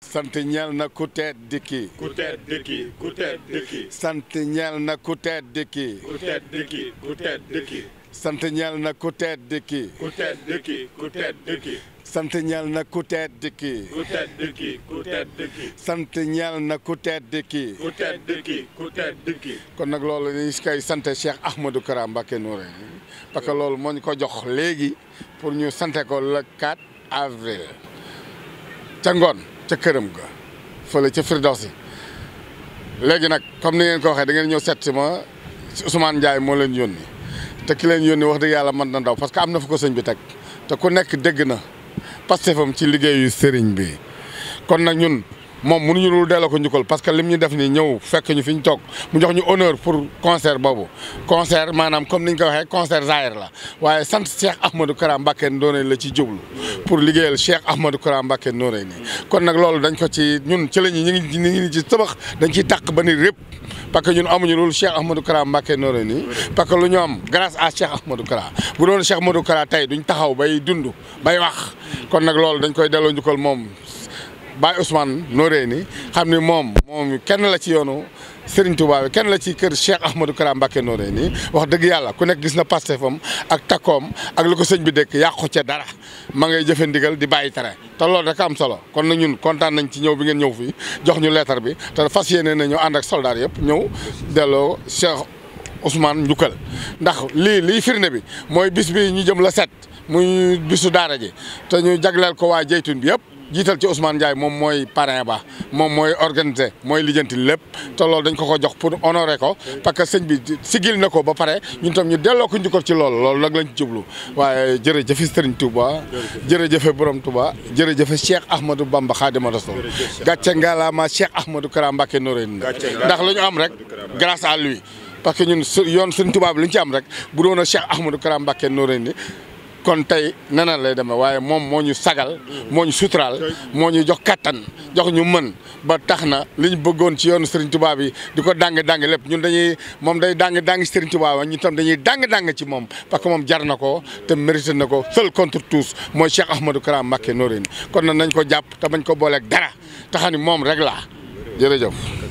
sant ñeel na ku tedd ki. ku tedd ki. ku tedd ki. sant ñeel na ku tedd ki. ku tedd ki. ku tedd ki. sant ñeel na ku tedd ki. ku tedd ki. ku tedd ki. sant ñeel na ku tedd ki. ku tedd ki. ku tedd ki. sant ñeel na ku tedd ki. ku tedd ki. ku tedd ki. kon nag loolu dañuy koy sant Cheikh Ahmadou Kara Mbacké Noreyni parce que loolu moo ñu ko jox léegi pour ñu sante ko le 4 avril ca ngoon ca këram ga fële ca Firdawsi léegi nag comme ni ngeen ko waxee da ngeen ñëw seet si ma Ousmane Ndiaye moo leen yónni te ki leen yónni wax dëgg yàlla mën na ndaw parce que am na fu ko sëñ bi teg te ku nekk dégg na pastefam ci liggéeyu sëriñ bi kon nag ñun moom mënuñu dul delloo ko njukkal parce que lim ñu def nii ñëw fekk ñu fi ñu toog mu jox ñu honneur pour concert boobu concert maanaam comme niñ ko waxee concert Zahir la waaye sant Cheikh Ahmadou Kara Mbacké Noreyni la ci jublu pour liggéeyal Cheikh Ahmadou Kara Mbacké Noreyni kon nag loolu dañ ko ci ñun ci la ñu ngi ci tabax dañ ciy tàq ba ni répp parce que ñun amuñu loolu Cheikh Ahmadou Kara Mbacké Noreyni parce que lu ñu am grâce à Cheikh Ahmadou Kara bu doon Cheikh Ahmadou Kara tey duñ taxaw bay dund bay wax kon nag loolu dañ koy delloo njukkal moom Baye Ousmane Noreyni xam ni moom kenn la ci yoonu Serigne Touba bi kenn la ci kër Cheikh Ahmadou Kara Mbacké Noreyni wax dëgg yàlla ku nekk gis na pastefam ak takkoom ak li ko sëñ bi dëkk yàqu ca dara ma ngay jëfe ndigal di bàyyi tere te loolu rek am solo kon nag ñun kontaan nañ ci ñëw bi ngeen ñëw fii jox ñu lettre bi te fas yéene na ñëw ànd ak soldat yëpp ñëw delloo Cheikh Ousmane njukkal ndax lii firnde bi mooy bis bi ñu jëm la 7 muy bisu daara ji te ñu jagleel ko waa Jeytun bi yëpp jiital ci Ousmane Ndiaye moom mooy parrain ba moom mooy organisé mooy lijjanti lépp te loolu dañ ko jox pour honorer ko parce que sëñ bi sigil na ko ba pare ñun tam ñu delloo ko njukkal ci loolu nag lañ ci jublu waaye jërëjëf Serigne Touba jërëjëf borom Touba jërëjëf Cheikh Ahmadou Bamba Khadimou Rassoul gàcce ngalaama Cheikh Ahmadou Kara Mbacké Noreyni ndax lu ñu am rek grâce à lui parce que ñun yoon Serigne Touba bi lu ñu ci am rek bu doon Cheikh Ahmadou Kara Mbacké Noreyni kon tey neneen lay demee waaye moom moo ñu sagal moo ñu suturaal moo ñu jox kattan jox ñu mën ba tax na li ñu bëggoon ci yoonu Serigne Touba bi di ko dàng lépp ñun moom day dàng Serigne Touba wa ñun tam dañuy dàng ci moom parce que moom jar na ko te mérité na ko seul contre tous mooy Cheikh Ahmadou Kara Mbacké Noreyni kon nag nañ ko jàpp te bañ ko booleeg dara te xam ni moom rek la jërëjëf